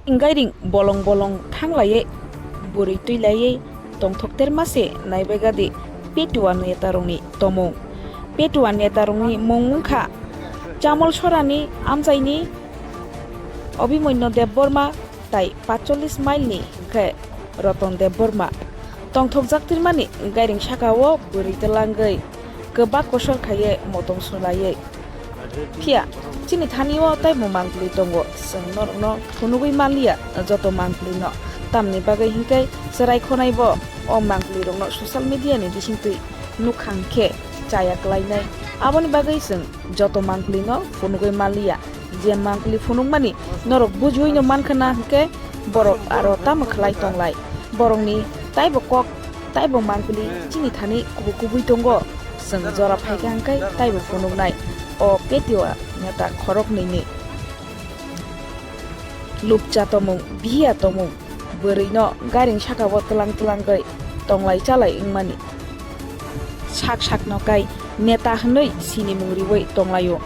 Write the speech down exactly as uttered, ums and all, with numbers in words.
Gairing bolong bolong thanglaiwi bwrwi twilaiwi tongthokterma se naibaigadi Petua netarokni tomung. Petua netarokni mung wngkha Chamol Sorani amchaini Abhimanyu Debbarma tai patchollis mile ni hwnkhe Ratan Debbarma. Tongthokjak twimani gairing saka o bwrwi twlangwi kwbak kosor khaiwi motong swlaiwi. Phiya chini thani o taibo mangpili tongo, chwng norokno phunugwi manliya joto mangpili no. Tamni bagwi hinkhe chwrai khonai bo o mangpili rokno social media ni bisingtwi nukha hinkhe chaya kwlainai. Aboni bagwi chwng joto mangpili no phunugwi manliya. Je mangpili phunukmani norok bujiwi no mankha na hinkhe borok aro tamo khlai tonglai. Borokni taibo kok, taibo mangpili chini thani kubui kubui tongo. Chwng jora phaikha hinkhe taibo phunuknai o Petua neta khoroknwini. Lupcha tomung, bihiya tomung, bwrwino gairing saka o twlang twlangwi tonglai chalai wngmani. Sak sakno kai neta hwnwi sinimung riwi tonglaio.